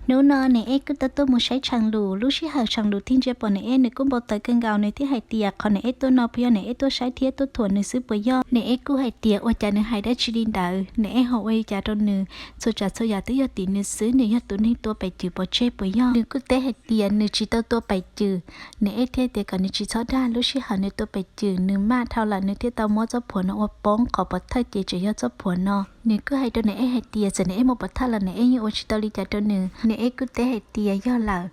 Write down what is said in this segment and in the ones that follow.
Hnub no Niam Ej kuj tau tuaj mus saib Tshaas Lus. Lub sij hawm Tshaas Lus tig ntsia pom Niam Ej, nws kuj npau taws kawg nkaus, nws thiaj hais tias, qhov Niam Ej tuaj no puas yog Niam Ej tuaj saib thiab tuaj thuam nws xwb puas yog? Niam Ej kuj hais tias, ua cas nws hais dab tsi li ntawd? Niam Ej ho ua li cas rau nws? Txhua tsav txhua yam twb yog tim nws xwb, nws yog tus neeg tua pais cws pov tseg puas yog? Nws kuj teb hais tias nws tsis tau tua pais cws. Niam Ej thiaj tias kom nws tsis txhob dag, lub sij hawm nws tua pais cws nws maj dhau lawm nws thiaj tau muab txoj phuam no ua poob, qhov pov thawj ces tseem yog txoj phuam no. Nws kuj hais rau Niam Ej hais tias txawm Niam Ej muaj pov thawj los Niam Ej yeej ua tsis tau li cas rau nws. Niam Ej kuj teb hais tias yog lawm,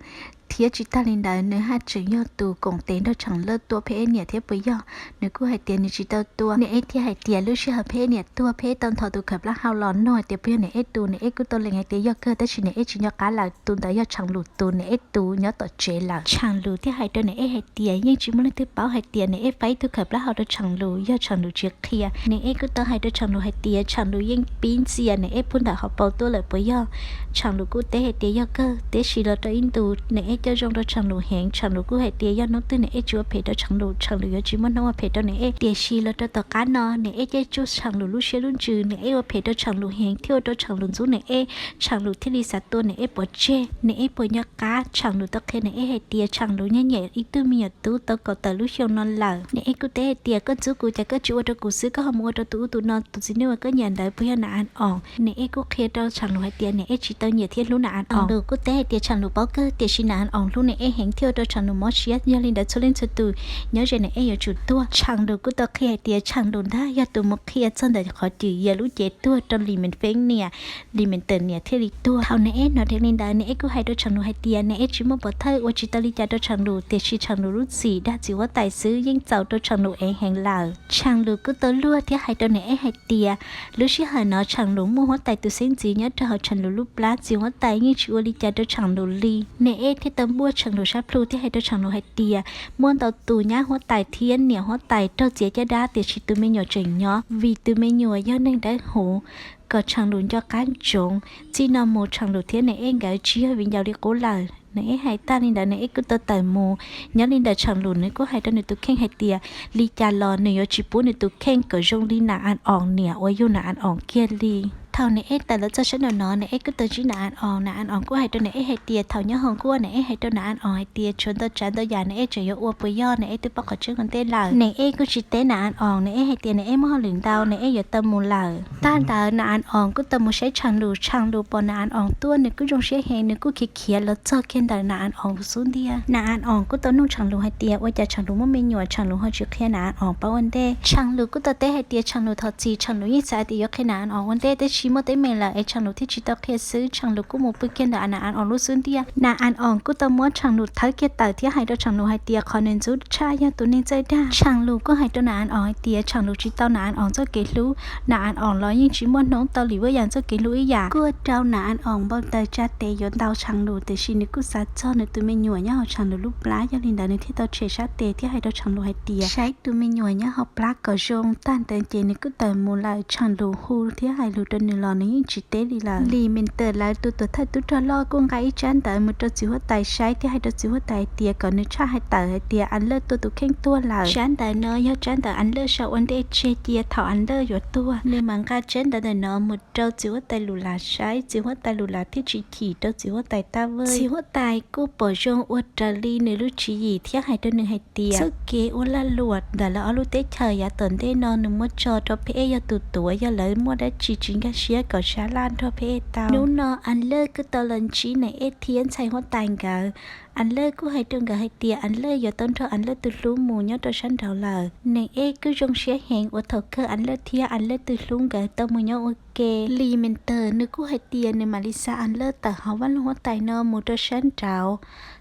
thiab tsis tag li ntawd nws haj tseem yog tus koom tes nrog Tshaas Lus tua Pheb Ej niam thiab puas yog? Nws kuj hais tias nws tsis tau tua. Niam Ej thiaj hais tias lub sij hawm Pheb Ej niam tuag, Pheb Ej tau nthos tus khawv plab hau los nug hais tias puas yog Niam Ej tus. Niam Ej kuj tau lees hais tias yog kawg, tab sis Niam Ej tsis nco qab lawm, tus ntawd yog Tshaas Lus tus, Niam Ej tus nyob tom tsev lawm. Tshaas Lus thiaj hais rau Niam Ej hais tias yeej tsis muaj leej twg paub hais tias Niam Ej faib ib tug khawv plab hau rau Tshaas Lus, yog Tshaas Lus tsis qhia. Niam Ej kuj tau hais rau Tshaas Lus hais tias Tshaas Lus yeej pib ntxias Niam Ej puag ntawm hauv paus tuaj lawm puas yog? Tshaas Lus kuj teb hais tias yog kawg, tiam sis los rau ib ntus Niam Ej coj zoo rau Tshaas Lus heev. Tshaas Lus kuj hais tias yog hnub twg Niam Ej tsis ua phem rau Tshaas Lus, Tshaas Lus yuav tsis muaj hnub ua phem rau Niam Ej. Tiam sis los rau tom qab no Niam Ej caij tsuj Tshaas Lus lub siab lub ntsws, Niam Ej ua phem rau Tshaas Lus heev thiaj ua rau Tshaas Lus ntxub Niam Ej. Tshaas Lus thiaj li xav tua Niam Ej pov tseg. Niam Ej puas nco qab? Tshaas Lus tau qhia Niam Ej hais tias Tshaas Lus nyiam nyiam ib tug me nyuam tub tau kaum tawm lub xyoo no lawm. Niam Ej kuj teb hais tias koj ntxub kuv ces koj tsis ua rau kuv xwb, koj ho mus ua rau tus ub tus no, tus txiv neej uas koj nyiam ntawd puas yog Na An Oos? Niam Ej kuj qhia rau Tshaas Lus hais tias Niam Ej tsis tau nyiam thiab hlub Na An Oos. Tshaas Lus kuj teb hais tias Tshaas Lus paub kawg, tiam sis Na An Oos hlub Niam Ej heev thiaj ua rau Tshaas Lus mob siab, yog li ntawd txhua leej txhua tus nyob ze Niam Ej yuav tsum tuag. Tshaas Lus kuj tau qhia hais tias Tshaas Lus ntag yog tus mus qhia txog ntawm qhov cws Yias lub cev tuag rau Lis Mes Feeb niam, Lis Mes Tawm niam thiaj li tuag. Thaum Niam Ej hnov dheev li ntawd, Niam Ej kuj hais rau Tshaas Lus hais tias Niam Ej tsis muaj pov thawj ua tsis tau li cas rau Tshaas Lus, tiam sis Tshaas Lus lub txim dag txiv huab tais xwb yeej txaus rau Tshaas Lus ev heev lawm. Tshaas Lus kuj tau luag thiab hais rau Niam Ej hais tias lub sij hawm no Tshaas Lus muaj huab tais tus xeeb ntxwv nyob rau hauv Tshaas Lus lub plab, txiv huab tais yeej tsis ua li cas rau Tshaas Lus li. Niam Ej thiaj tau npuaj Tshaas Lus sab plhu thiab hais rau Tshaas Lus hais tias muaj ntau tus nyab huab tais thiab niam huab tais raug txiav caj dab, tiam sis tus me nyuam tseem nyob, vim tus me nyuam yog neeg dawb huv, kom Tshaas Lus nco qab ntsoov, txij no mus Tshaas Lus thiab Niam Ej nkawd tsis yog viv ncaus li qub lawm. Niam Ej hais tag li ntawd Niam Ej kuj tau tawm mus. Nyob li ntawm Tshaas Lus nws kuj hais rau nws tus kheej hais tias li cas los nws yuav tsis pub nws tus kheej kom zoo li Na An Oos niam uas yug Na An Oos kiag li. Thaum Niam Ej tawm los txog sab nraum no, Niam Ej kuj tau ntsib Na An Oos. Na An Oos kuj hais rau Niam Ej hais tias thaum nyob hauv nkuaj Niam Ej hais rau Na An Oos hais tias tshuav ntau tsav ntau yam Niam Ej tseem yuav ua puas yog, Niam Ej twb paub qhov tseeb ua ntej lawm. Niam Ej kuj tsis teb Na An Oos, Niam Ej hais tias Niam Ej muaj hauj lwm ntau, Niam Ej yuav tau mus lawm. Tag ntawd Na An Oos kuj tau mus saib Tshaas Lus. Tshaas Lus pom Na An Oos tuaj nws kuj zoo siab heev, nws kuj khiav khiav los txog kiag ntawm Na An Oos lub xub ntiag. Na An Oos kuj tau nug Tshaas Lus hais tias ua cas Tshaas Lus muaj me nyuam Tshaas Lus ho tsis qhia Na An Oos paub ua ntej. Tshaas Lus kuj tau teb hais tias Tshaas Lus thov txim, Tshaas Lus yeej xav tias yuav qhia Na An Oos ua ntej, tab sis muaj teeb meem lawm es Tshaas Lus thiaj tsis tau qhia xwb. Tshaas Lus kuj mus pw kiag ntawm Na An Oos lub xub ntiag. Na An Oos kuj tau muab Tshaas Lus thawb kiag tawm thiab hais rau Tshaas Lus hais tias qhov nws ntxub tshaj yog tus neeg txawj dag. Tshaas Lus kuj hais rau Na An Oos hais tias Tshaas Lus tsis tau Na An Oos txoj kev hlub, Na An Oos los yeej tsis muaj hnub tau Lis Vaj Yas txoj kev hlub ib yam. Kuj ua rau Na An Oos npau taws tsa tes yuav ntaus Tshaas Lus, tiam sis nws kuj xav txog nws tus me nyuam nyob hauv Tshaas Lus lub plab, yog li ntawd nws thiaj tau tshem sab tes thiab hais rau Tshaas Lus hais tias saib tus me nyuam nyob hauv plab kom zoo. Tag ntawd ces nws kuj tawm mus lawm. Tshaas Lus hu thiab hais lus rau nws los nws yeej tsis teb li lawm. Lis Mes Tawm lawv tus tuam thawj tub rog loj kuj nqa ib tsab ntawv mus rau txiv huab tais saib thiab hais rau txiv huab tais hais tias kom nws tshaj hais tawm hais tias As Lawj tua tus kheej tuag lawm. Tsab ntawv no yog tsab ntawv As Lawj sau ua ntej tseg cia thaum As Lawj yuav tuag. Nws mam nqa tsab ntawv ntawm no mus rau txiv huab tais Lus Las saib, txiv huab tais Lus Las thiaj tsis chim rau txiv huab tais Tab Vej. Txiv huab tais kuj pom zoo ua raws li nws lub tswv yim thiab hais rau nws hais tias txoj kev ua lag luam ntawm lawv ob lub teb chaws yav tom ntej no nws muab tso rau Pheb Ej yog tus tuav, yog lawv muaj dab tsi tsis nkag siab kom sab laj nrog Pheb Ej tau. Hnub no As Lawj kuj tau los ntsib Niam Ej thiab ntxhais huab tais nkawd. As Lawj kuj hais rau nkawd hais tias As Lawj yuav tau nrog As Lawj tus hlub mus nyob rau sab nraud lawm. Niam Ej kuj zoo siab heev uas thaum kawg As Lawj thiab As Lawj tus hlub nkawd tau mus nyob ua ke. Lis Mes Tawm nws kuj hais tias nws mam li xa As Lawj tawm hauv vaj loog huab tais no mus rau sab nraud.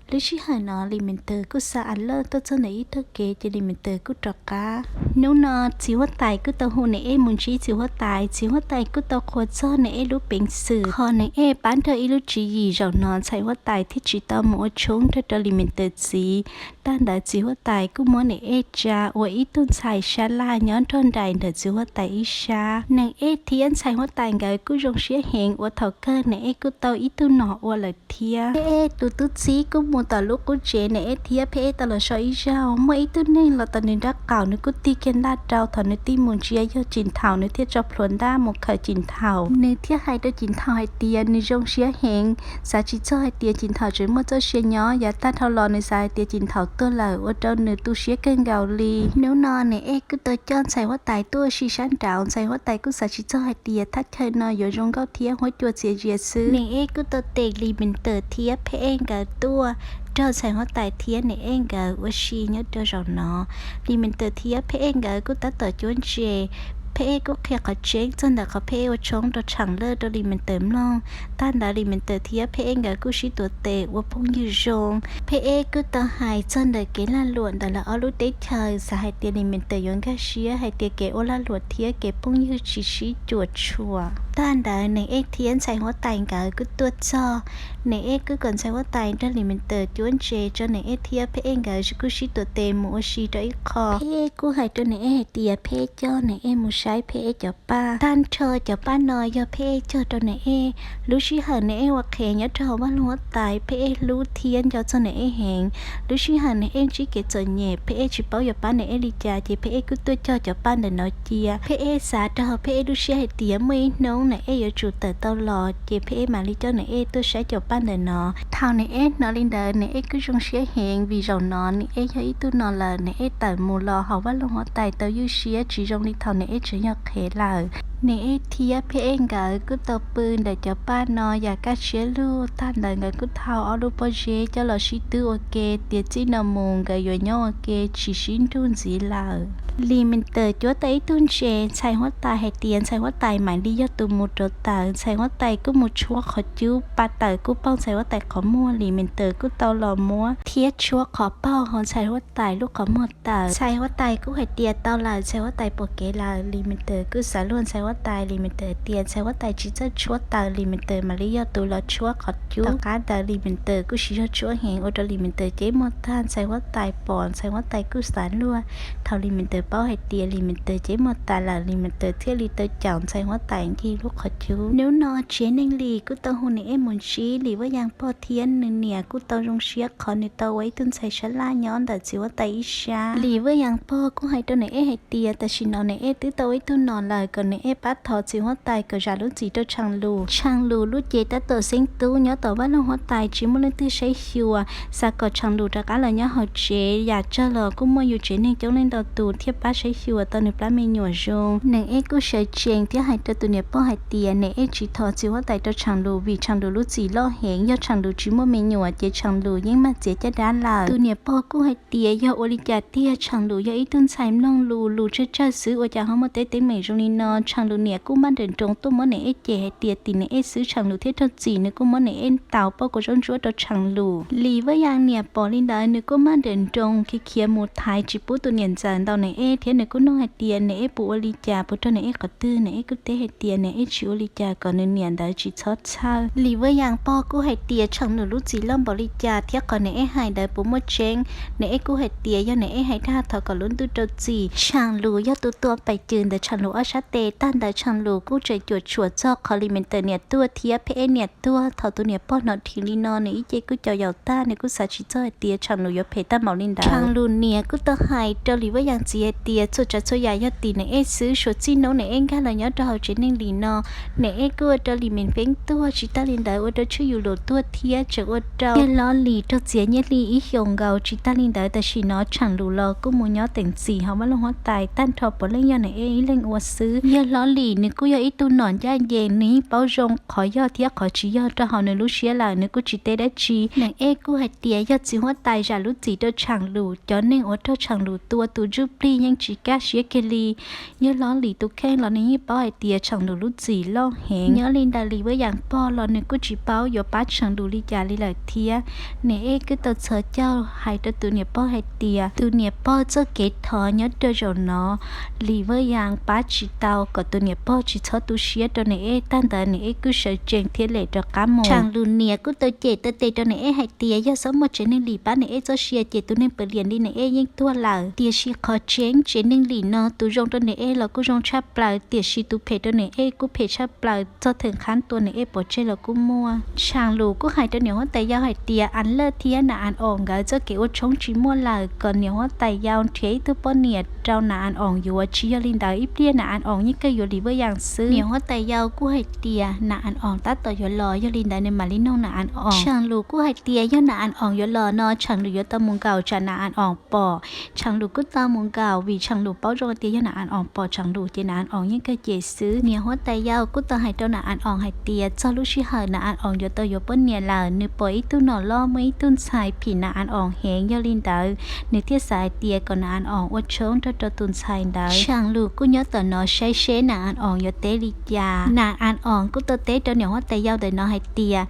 Lub sij hawm no Lis Mes Tawm kuj xa As Lawj tuaj txog ntawm ib tag kev ces Lis Mes Tawm kuj rov qab. Hnub no txiv huab tais kuj tau hu Niam Ej mus ntsib txiv huab tais. Txiv huab tais kuj tau qhuas txog Niam Ej lub peev xwm, qhov Niam Ej pab nrog ib lub tswv yim zaum no ntxhais huab tais thiaj tsis tau mus ua tshoob nrog rau Lis Mes Tawm txiv. Tag ntawd txiv huab tais kuj muab Niam Ej tsa ua ib tug ntxhais sab laj nyob nrog nraim ntawm txiv huab tais ib sab. Niam Ej thiab ntxhais huab tais nkawd kuj zoo siab heev uas thaum kawg Niam Ej kuj tau ib tug nom ua lawm thiab. Niam Ej tus tub txib kuj Mus tom lub qub tsev, Nim Ej thiab Pheb Ej tau los so ib zaug, muaj ib tug neeg los tom nws nraub qaum, nws kuj tig kiag ntaj rau. Thaum nws tig mus ntsia yog Cim Thaum, nws thiaj tso plhuav ntaj mus khawm Cim Thaum. Nws thiaj hais rau Cim Thaum hais tias nws zoo siab heev, xav tsis txog hais tias Cim Thaum tseem muaj txoj sia nyob. Yav tag dhau los nws xav hais tias Cim Thaum tuag lawm, ua rau nws tu siab kawg nkaus li. Hnub no Nim Ej kuj tau coj ntxhais huab tais tuaj ua si sab nraud. Ntxhais huab tais kuj xav tsis txog hais tias thaj chaw no yuav zoo nkauj thiab huab cua txias zias xwb. Nim Ej kuj tau tes Lis Mis Tawm thiab Pheb Ej nkawd tuaj nrog ntxhais huab tais thiab Nim Ej nkawd ua si nyob rau zaum no. Lis Mis Tawm thiab Pheb Ej nkawd kuj tab tom cuab ntses. Pheb Ej kuj qhia qhov tseeb txog ntawm qhov Pheb Ej ua tshoob rau Tshaam Laj rau Lis Mis Tawm mloog. Tag ntawd Lis Mis Tawm thiab Pheb Ej nkawd kuj sib tuav tes ua phooj ywg zoo. Pheb Ej kuj tau hais txog ntawm kev lag luam ntawm lawv ob lub teb chaws, xav hais tias Lis Mis Tawm yuav nkag siab hais tias kev ua lag luam thiab kev phooj ywg tsis sib cuam tshuam. Tag ntawd Nim Ej thiab ntxhais huab tais nkawd kuj tuaj txog. Nim Ej kuj kom ntxhais huab tais nrog Lis Mis Tawm cuab ntses tso, Nim Ej thiab Pheb Ej nkawd kuj sib tuav tes mus ua si rau ib qho. Pheb Ej kuj hais rau Nim Ej hais tias Pheb Ej coj Nim Ej mus saib Pheb Ej cov paj. Tag nrho cov paj no yog Pheb Ej cog rau Nim Ej. Lub sij hawm Nim Ej ua qhev nyob rau hauv vaj loog huab tais, Pheb Ej hlub thiab nco txog Nim Ej heev. Lub sij hawm Nim Ej ntsib kev txom nyem, Pheb Ej tsis paub yuav pab Nim Ej li cas, ces Pheb Ej kuj tuaj cog cov paj ntawm no cia. Pheb Ej xav rau hauv Pheb Ej lub siab hais tias muaj ib hnub Nim Ej yuav tsum tawm tau los, ces Pheb Ej mam li coj Nim Ej tuaj saib cov paj ntawm no. Thaum Nim Ej hnov li ntawd Nim Ej kuj zoo siab heev, vim zaum no Nim Ej yog ib tug no lawm, Nim Ej tawm mus los hauv vaj loog huab tais tau ywj siab tsis zoo li thaum Nim Ej tseem yog qhev lawm. Nim Ej thiab Pheb Ej nkawd kuj tau pw ntawm cov paj no yam kaj siab lug. Tag ntawd nkawd kuj thau ob lub pob zeb coj los sib twb ua ke, tias txij no mus nkawd yuav nyob ua ke tsis sib nrug ntxiv lawm. Lis Mis Tawm cuab tau ib tug ntses, ntxhais huab tais hais tias ntxhais huab tais mam li yog tus mus rauv taws. Ntxhais huab tais kuj mus tshuab qhov cub, pa taws kuj paug ntxhais huab tais qhov muag. Lis Mis Tawm kuj tau los muab thiab tshuab qhov paug hauv ntxhais huab tais lub qhov muag tawm. Ntxhais huab tais kuj hais tias tau lawm, ntxhais huab tais pom kev lawm. Lis Mis Tawm kuj xav luag ntxhais huab tais, Lis Mis Tawm tias ntxhais huab tais tsis txawj tshuab taws, Lis Mis Tawm mam li yog tus los tshuab qhov cub. Tom qab ntawd Lis Mis Tawm kuj siv zog tshuab heev ua rau Lis Mis Tawm ceb muag tag, ntxhais huab tais pom, ntxhais huab tais kuj xav luag. Thaum Lis Mis Tawm paub hais tias Lis Mis Tawm ceb muag tas lawm, Lis Mis Tawm thiaj li tau caum ntxhais huab tais ncig lub qhov cub. Hnub no tsev neeg Lis kuj tau hu Nim Ej mus ntsib. Lis Vaj Yas pog thiab nws niam kuj tau zoo siab qhov nws tau ua ib tug ntxhais sab laj nyob ntawm txiv huab tais ib sab. Lis Vaj Yas pog kuj hais rau Nim Ej hais tias tam sim no Nim Ej twb tau ua ib tug nom lawm, kom Nim Ej pab thov txiv huab tais kom zam lub txim rau Tshaam Lus. Tshaam Lus lub cev tab tom xeeb tub nyob tom vaj loog huab tais tsis muaj leej twg saib xyuas, xav kom Tshaam Lus rov qab los nyob hauv tsev. Yam tsawg los kuj muaj yus tsev neeg coob leej ntau tus thiaj pab saib xyuas tau nws plab me nyuam zoo. Nim Ej kuj sawv tsees thiab hais rau tus niam pog hais tias Nim Ej tsis thov txiv huab tais rau Tshaam Lus vim Tshaam Lus lub txim loj heev, yog Tshaam Lus tsis muaj me nyuam ces Tshaam Lus yeej mag txiav caj dab lawm. Tus niam pog kuj hais tias yog ua li cas tiag, Tshaam Lus yog ib tug ntxhais mloog lus, lus tsawg tsawg xwb ua cas ho muaj teeb teeb meem zoo li no. Tshaam Lus niam kuj maj nrawm nroos tuaj muab Nim Ej cem hais tias tim Nim Ej xwb Tshaam Lus thiaj raug txim, nws kuj muab Nim Ej ntaus pauj kua zaub ntsuab rau Tshaam Lus. Lis Vaj Yas niam pom li ntawd nws kuj maj nrawm nroos khiav khiav mus thaiv tsis pub tus niam ntxawm ntaus Nim Ej thiab nws kuj nug hais tias Nim Ej puas ua li cas, puas raug Nim Ej qhov twg. Nim Ej kuj teb hais tias Nim Ej tsis ua li cas, kom nws niam ntawd tsis txhob txhawj. Lis Vaj Yas pog kuj hais tias Tshaam Lus lub txim loj npaum li cas thiab qhov Nim Ej hais ntawd puas muaj tseeb. Nim Ej kuj hais tias yog Nim Ej hais dag thov kom lub ntuj rau txim. Tshaam Lus yog tus tua pais cws ntawm Tshaam Lus ob sab tes, tag ntawd Tshaam Lus kuj tseem cuam tshuam txog qhov Lis Mis Tawm niam tuag thiab Pheb Ej niam tuag. Thaum tus niam pog hnov dheev li no nws ib ce kuj caum yaum tag, nws kuj xav tsis txog hais tias Tshaam Lus yuav phem tag npaum li ntawd. Tshaam Lus niam kuj tau hais rau Lis Vaj Yas txiv hais tias txhua tsav txhua yam yog tim Nim Ej xwb, suav txij hnub Nim Ej nkag los nyob rau hauv tsev neeg Lis no, Nim Ej kuj ua rau Lis Mis Pheeb tuag, tsis tag li ntawd ua rau Tshwj Yus Lus tuag thiab tseem ua rau Yawg Hlob Lis raug txiav nyiaj hli ib xyoos nkaus. Tsis tag li ntawd tam sim no Tshaam Lus los kuj mus nyob teem txim hauv vaj loog huab tais, tag nrho puav leej yog Nim Ej ib leeg ua xwb. Yawg Hlob Lis nws kuj yog ib tug nom ncaj ncees, nws yeej paub zoo qhov yog thiab qhov tsis yog rau hauv nws lub siab lawm, nws kuj tsis teb dab tsi. Nim Ej kuj hais tias yog txiv huab tais zam lub txim rau Tshaam Lus, cov neeg uas raug Tshaam Lus tua tus ntsuj plig yeej tsis kaj siab kiag li. Yawg Hlob Lis tus kheej los nws yeej paub hais tias Tshaam Lus lub txim loj heev. Nyob li ntawm Lis Vaj Yas pog los nws kuj tsis paub yuav pab Tshaam Lus li cas li lawm thiab. Nim Ej kuj tau txhos caug hais rau tus niam pog hais tias tus niam pog txoj kev thov nyob rau zaum no Lis Vaj Yas pab tsis tau, kom tus niam pog tsis txhob tu siab rau Nim Ej. Tag ntawd Nim Ej kuj sawv tsees thiab lem rov qab mus. Tshaam Lus niam kuj tau cem tau tes rau Nim Ej hais tias yog txhob muaj tsev neeg Lis pab Nim Ej txoj sia ces tus neeg pw liam li Nim Ej yeej tuag lawm. Tiam sis qhov tseeb Tsev neeg Lis no tus zoo rau Niam Ej los kuj zoo tshaj plaws, tiam sis tus phem rau Niam Ej kuj phem tshaj plaws, txog theem qhab tua Niam Ej pov tseg los kuj muaj. Tshaas Lus kuj hais rau niam huab tais yau hais tias As Laj thiab Nas As Oos nkawd txoj kev ua tshoob tsis muaj lawm, kom niam huab tais yau nrhiav ib tug poj niam rau Nas As Oos yuav, tsis yog li ntawd ib pliag Nas As Oos yeej kawg yuav Lis Vaj Yas xwb. Niam huab tais yau kuj hais tias Nas As Oos tab tom yuav los, yog li ntawd nws mam li noog Nas As Oos. Tshaas Lus kuj hais tias yog Nas As Oos yuav los no Tshaas Lus yuav tau mus nkaum tsam Nas As Oos pom. Tshaas Lus kuj tau mus nkaum vim Tshaas Lus paub zoo tias yog Nas As Oos pom Tshaas Lus ces Nas As Oos yeej kawg cem xwb. Niam huab tais yau kuj tau hais rau Nas As Oos hais tias txog lub sij hawm Nas As Oos yuav tau yuav poj niam lawm, nws pom ib tug nom loj muaj ib tug ntxhais phim Nas As Oos heev, yog li ntawd nws thiaj xav hais tias kom Nas As Oos ua tshoob nrog rau tus ntxhais ntawd. Tshaas Lus kuj nyob tom no saib seb Nas As Oos yuav teb li cas. Nas As Oos kuj tau teb rau niam huab tais yau ntawm no hais tias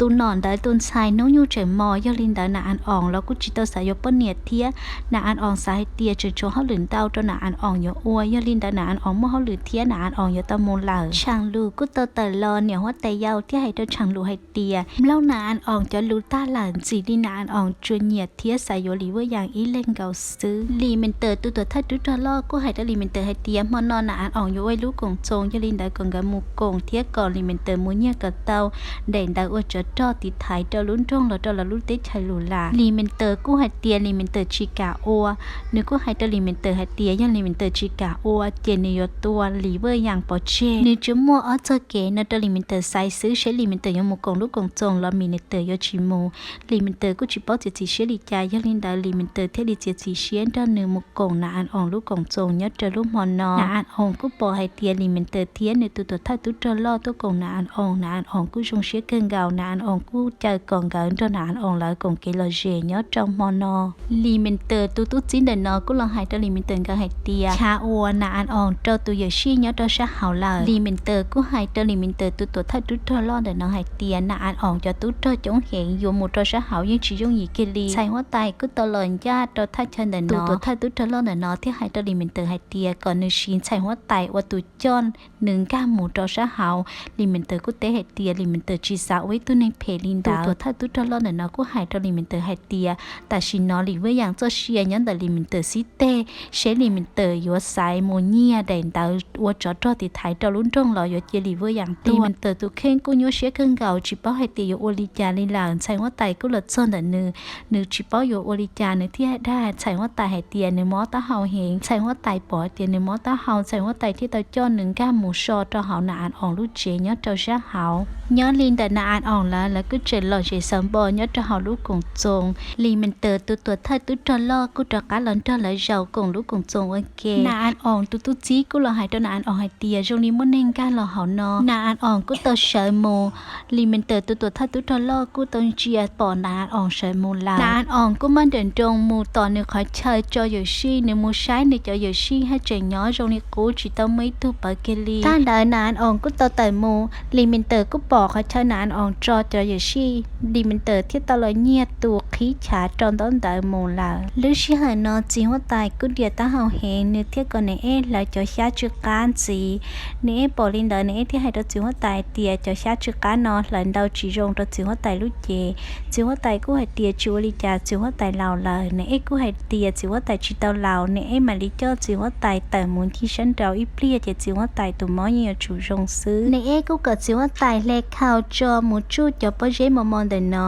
tus nom ntawd tus ntxhais hnub nyoog tseem mos, yog li ntawd Nas As Oos los kuj tsis tau xav yuav poj niam thiab. Nas As Oos xav hais tias tseem tshuav hauj lwm ntau rau Nas As Oos yuav ua, yog li ntawd Nas As Oos muaj hauj lwm thiab Nas As Oos yuav tau mus lawm. Tshaas Lus kuj tau tawm los, niam huab tais yau thiaj hais rau Tshaas Lus hais tias mloog Nas As Oos cov lus tag lawm, ntxim li Nas As Oos tsuas nyiam thiab xav yuav Lis Vaj Yas ib leeg nkaus xwb. Lis Mees Tawm tus tuam thawj tub rog loj kuj hais rau Lis Mees Tawm hais tias hmo no Nas As Oos yuav ua ib lub koom txoos, yog li ntawd kom nkawd mus koom thiab kom Lis Mees Tawm mus nyiag kom tau daim ntawv ua tsov rog tiv thaiv rau lub nroog los rau lawv lub teb chaws Lus Las. Lis Mees Tawm kuj hais tias Lis Mees Tawm tsis kam ua. Nws kuj hais rau Lis Mees Tawm hais tias yog Lis Mees Tawm tsis kam ua ces nws yuav tua Lis Vaj Yas pov tseg. Nws tsuas muaj ob txoj kev no rau Lis Mees Tawm xaiv xwb, seb Lis Mees Tawm yuav mus koom lub koom txoos los Lis Mees Tawm yuav tsis mus. Lis Mees Tawm kuj tsis paub txiav txim siab li cas, yog li ntawd Lis Mees Tawm thiaj li txiav txim siab nrog nws mus koom Nas As Oos lub koom txoos nyob rau lub hmo no. Nas As Oos kuj pom hais tias Lis Mees Tawm thiab nws tus tuam thawj tub rog loj tuaj koom Nas As Oos, Nas As Oos kuj zoo siab kawg nkaus, Nas As Oos kuj caw kom nkawd nrog Nas As Oos lawv koom kev lom zem nyob rau hmo no. Lis Mees Tawm tus tub txib ntawm no kuj los hais rau Lis Mees Tawm nkawd hais tias chav uas Nas As Oos rau tus yawm sij nyob rau sab hauv lawm. Lis Mees Tawm kuj hais rau Lis Mees Tawm tus tuam thawj tub rog loj ntawm no hais tias Nas As Oos cov tub rog coob heev, yuav mus rau sab hauv yeej tsis yooj yim kiag li. Ntxhais huab tais kuj tau los ncaj rau thaj chaw ntawm no. Tus tuam thawj tub rog loj ntawm no thiaj hais rau Lis Mees Tawm hais tias kom nws siv ntxhais huab tais ua tus coj nws nkag mus rau sab hauv. Lis Mees Tawm kuj teb hais tias Lis Mees Tawm tsis xav ua ib tug neeg phem li ntawd. Tus tuam thawj tub rog loj ntawm no kuj hais rau Lis Mees Tawm hais tias tam sim no Lis Vaj Yas txoj sia nyob ntawm Lis Mees Tawm xib teg, seb Lis Mees Tawm yuav xaiv mus nyiag daim ntawv ua tsov rog tiv thaiv rau lub nroog los yuav cia Lis Vaj Yas tua. Lis Mees Tawm tus kheej kuj nyuaj siab kawg nkaus tsis paub hais tias yuav ua li cas li lawm. Ntxhais huab tais kuj los txog ntawm nws, nws tsis paub yuav ua li cas, nws thiaj dag ntxhais huab tais hais tias nws mob taub hau heev. Ntxhais huab tais pom hais tias nws mob taub hau, ntxhais huab tais thiaj tau coj nws nkag mus so rau hauv Nas As Oos lub tsev nyob rau sab hauv. Nyob li ntawm Nas As Oos lawv, lawv kuj tseem lom zem xav npo nyob rau hauv lub koom txoos. Lis Mees Tawm tus tuam thawj tub rog loj kuj rov qab los nrog lawv zaum koom lub koom txoos ua ke. Nas As Oos tus tub txib kuj los hais rau Nas As Oos hais tias zoo li muaj neeg nkag los hauv no. Nas As Oos kuj tau sawv mus. Lis Mees Tawm tus tuam thawj tub rog loj kuj tau ntsia pom Nas As Oos sawv mus lawm. Nas As Oos kuj maj nrawm nroos mus tom nws qhov chaw tso yawm sij, nws mus saib nws cov yawm sij haj tseem nyob zoo li qub tsis tau muaj ib tug pawv kiag li. Tag ntawd Nas As Oos kuj tau tawm mus, Lis Mees Tawm kuj pom qhov chaw Nas As Oos tso cov yawm sij, Lis Mees Tawm thiaj tau los nyiag tus qhib chav rau ntaub ntawv mus lawm. Lub sij hawm no txiv huab tais kuj dias taub hau heev, nws thiaj kom Niam Ej hlawv cov xyab tsw qab ntxiv. Niam Ej pom li ntawd Niam Ej thiaj hais rau txiv huab tais tias cov xyab tsw qab no hlawv ntau tsis zoo rau txiv huab tais lub cev. Txiv huab tais kuj hais tias tsis ua li cas, txiv huab tais laus lawm. Niam Ej kuj hais tias txiv huab tais tsis tau laus, Niam Ej mam li coj txiv huab tais tawm mus ncig sab nraud ib pliag ces txiv huab tais tus mob yeej yuav tsum zoo xwb. Niam Ej kuj kom txiv huab tais hle khau tso mus tsuj cov pob zeb mos mos ntawm no.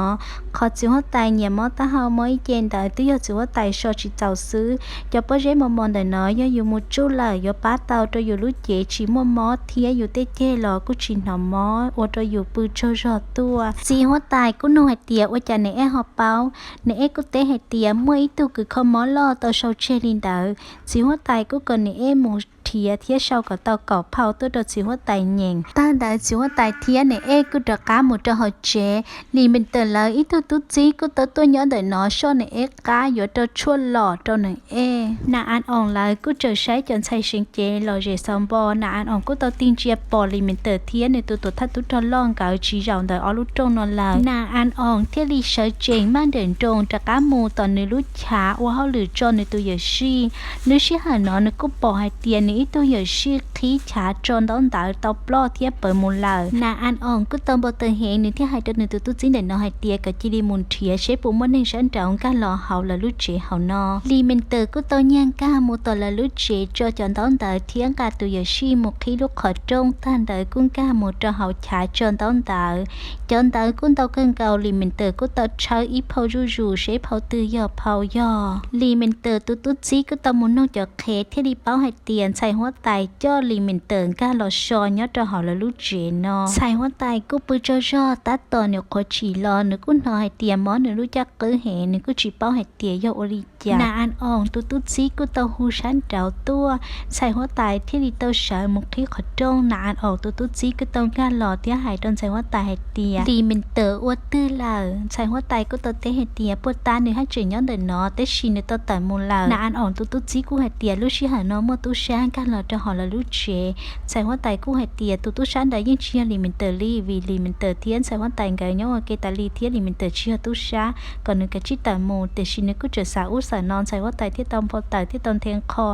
Qhov txiv huab tais nyiam mob taub hau mob ib ce ntawd twb yog txiv huab tais so tsis txaus xwb. Cov pob zeb mos mos ntawm no yog yus mus tsuj lawm yuav pab tau rau yus lub cev tsis muaj mob thiab yus tej ceg los kuj tsis hnov mob, ua rau yus pw tsaug zog tuaj. Txiv huab tais kuj nug hais tias ua cas Niam Ej ho paub. Niam Ej kuj teb hais tias muaj ib tug kws kho mob loj tau sau tseg li ntawd. Txiv huab tais kuj kom Niam Ej mus nrhiav thiab sau kom tau kaum phau tuaj rau txiv huab tais nyeem. Tag ntawd txiv huab tais thiab Niam Ej kuj rov qab mus rau hauv tsev. Lis Mees Tawm lawv ib tug tub txib kuj tau tuaj nyob ntawm no soj Niam Ej qab yuav rau tshuaj lom rau Niam Ej. Nas As Oos lawv kuj tseem saib cov ntxhais seev cev lom zem xauv npo. Nas As Oos kuj tau tig ntsia pom Lis Mees Tawm thiab nws tus tuam thawj tub rog loj nkawd tsis zaum ntawm ob lub rooj no lawm. Nas As Oos thiaj li sawv tsees maj nrawm nroos rov qab mus tom nws lub chav ua hauj lwm tso nws tus yawm sij. Lub sij hawm no nws kuj pom hais tias nws ib tug yawm sij qhib chav tso ntaub ntawv tau ploj thiab pawv mus lawm. Nas As Oos kuj tau npau taws heev, nws thiaj hais rau nws tus tub txib ntawm no hais tias kom cia li mus nrhiav seb puas muaj neeg sab nraud nkag los hauv lawv lub tsev hauv no. Lis Mes Tawm kuj tau nyiag nkag mus tom lawv lub tsev tso cov ntaub ntawv thiab nqa tus yawm sij mus qhib lub qhov rooj, tag ntawd kuj nkag mus rau hauv chav tso ntaub ntawv. Cov ntawv kuj ntau kawg nkaus, Lis Mes Tawm kuj tau tshawb ib phau zuj zus seb phau twg yog phau yog. Lis Mes Tawm tus tub txib kuj tau mus noog cov qhev thiaj li paub hais tias ntxhais huab tais coj Lis Mes Tawm nkag los so nyob rau hauv lawv lub tsev no. Ntxhais huab tais kuj pw tsaug zog, tab tom nws quav tshim los nws kuj hnov hais tias mob nws lub caj qwb heev, nws kuj tsis paub hais tias yog ua li cas. Nas As Oos tus tub txib kuj tau hu sab nraud tuaj, ntxhais huab tais thiaj li tau sawv mus qhib qhov rooj. Nas As Oos tus tub txib kuj tau nkag los thiab hais rau ntxhais huab tais hais tias Lis Mes Tawm ua twg lawm. Ntxhais huab tais kuj tau teb hais tias puag ta nws haj tseem nyob ntawm no, tab sis nws tau tawm mus lawm. Nas As Oos tus tub txib kuj hais tias lub sij hawm no muaj tub sab nkag los rau hauv lawv lub tsev. Ntxhais huab tais kuj hais tias tus tub sab ntawd yeej tsis yog Lis Mes Tawm li, vim Lis Mes Tawm thiab ntxhais huab tais nkawd nyob ua ke tas li thiab Lis Mes Tawm tsis yog tub sab, kom nws kav tsij tawm mus. Tiam sis nws kuj tseem xav ub xav no, ntxhais huab tais thiaj tau npau taws thiaj tau nthe nqho.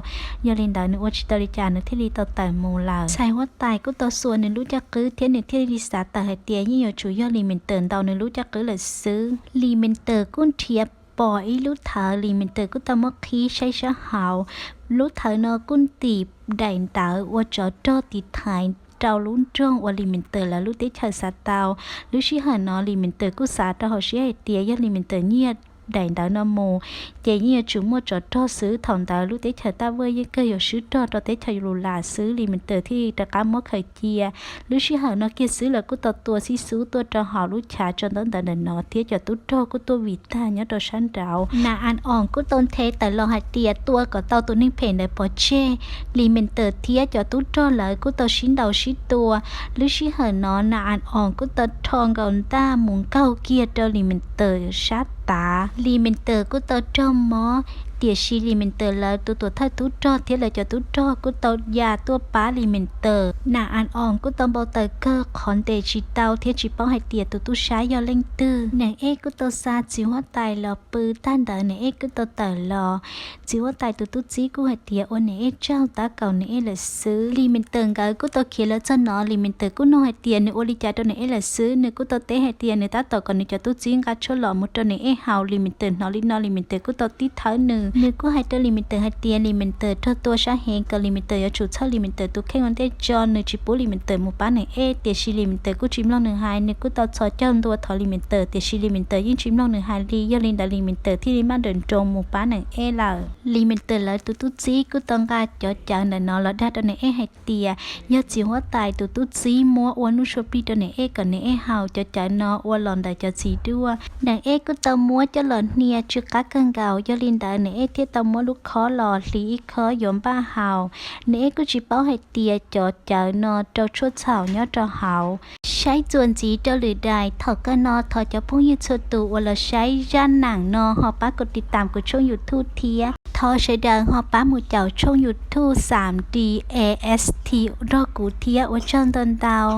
Yog li ntawd nws ua tsis tau li cas nws thiaj li tau tawm mus lawm. Ntxhais huab tais kuj tau xuas nws lub caj qwb thiab nws thiaj li xav tawm hais tias yeej yuav tsum yog Lis Mes Tawm ntaus nws lub caj qwb lawm xwb. Lis Mes Tawm kuj nrhiav pom ib lub thawv, Lis Mes Tawm kuj tau muab qhib saib sab hauv. Lub thawv no kuj ntim daim ntawv ua tsov rog tiv thaiv rau lub nroog uas Lis Mes Tawm lawv lub teb chaws xav tau. Lub sij hawm no Lis Mes Tawm kuj xav rau hauv siab hais tias yog Lis Mes Tawm nyiag daim ntawv no mus, ces yeej yuav tsum muaj tsov rog xwb. Thaum ntawd lub teb chaws Taj Vwj yeej kawg yuav swb rog rau teb chaws Lus Las xwb, Lis Mes Tawm thiaj rov qab muab khaws cia. Lub sij hawm no kiag xwb lawv kuj tau tua xib xub tuaj rau hauv lub chav tso ntaub ntawv ntawm no thiab cov tub rog kuj tuaj vij tag nyob rau sab nraud. Nas As Oos kuj tau nthe tawm los hais tias tua kom tau tus neeg phem ntawd pov tseg. Lis Mes Tawm thiab cov tub rog lawv kuj tau sib ntaus sib tua. Lub sij hawm no Nas As Oos kuj tau rho nkaus ntaj mus nkaug kiag rau Lis Mes Tawm sab tav. Lis Mes Tawm kuj tau raug mob, tiam sis Lis Mes Tawm lawv tus tuam thawj tub rog thiab lawv cov tub rog kuj tau ya tuaj pab Lis Mes Tawm. Nas As Oos kuj tau npau taws kawg, qhov ntes tsis tau thiab tsis paub hais tias tus tub sab yog leej twg. Nas Ej kuj tau xa txiv huab tais los pw, tag ntawd Nas Ej kuj tau tawm los. Txiv huab tais tus tub txib kuj hais tias ua Nas Ej tsaug, tab kaum Nas Ej lawm xwb. Lis Mes Tawm nkawd kuj tau khiav lawv txog no, Lis Mes Tawm kuj nug hais tias nws ua li cas rau Nas Ej lawm xwb, nws kuj tau teb hais tias nws tab tom kom nws cov tub txib nqa tshuaj los mus rau Nas Ej haus. Lis Mes Tawm hnov li no Lis Mes Tawm kuj tau tib thawb nws. Nws kuj hais rau Lis Mes Tawm hais tias Lis Mes Tawm raug tua sab heev, kom Lis Mes Tawm yuav tsum txhawb Lis Mes Tawm tus kheej ua ntej tso, nws tsis pub Lis Mes Tawm mus pab Nas Ej. Tiam sis Lis Mes Tawm kuj tsis mloog nws hais, nws kuj tau txhos caug ntua thov Lis Mes Tawm, tiam sis Lis Mes Tawm yeej tsis mloog nws hais li. Yog li ntawd Lis Mes Tawm thiaj li maj nrawm nroos mus pab Nas Ej lawm. Lis Mes Tawm lawv tus tub txib kuj tau nqa cov cawv ntawm no los dag rau Nas Ej hais tias yog txiv huab tais tus tub txib muab ua nuj sua plig rau Nas Ej kom Nas Ej haus. Cov cawv no ua los ntawm cov txiv duaj. Nas Ej kuj tau muab coj los hnia tsw qab kawg nkaus. Yog li ntawd Nas Ej thiaj tau muab lub khob los hliv ib khob yuav npaj haus. Nas Ej kuj tsis paub hais tias cov cawv no rau tshuaj txhaum nyob rau hauv. Saib txuas ntxiv rau lwm daim. Thaum kawg no thov cov phooj ywg txhua tus uas los saib zaj nam no ho pab kov tiv tam kuv tshooj YouTube thiab. Thov sawv daws ho pab mus caum tshooj YouTube Xam D A S T nrog kuv thiab. Ua tsaug ntau ntau.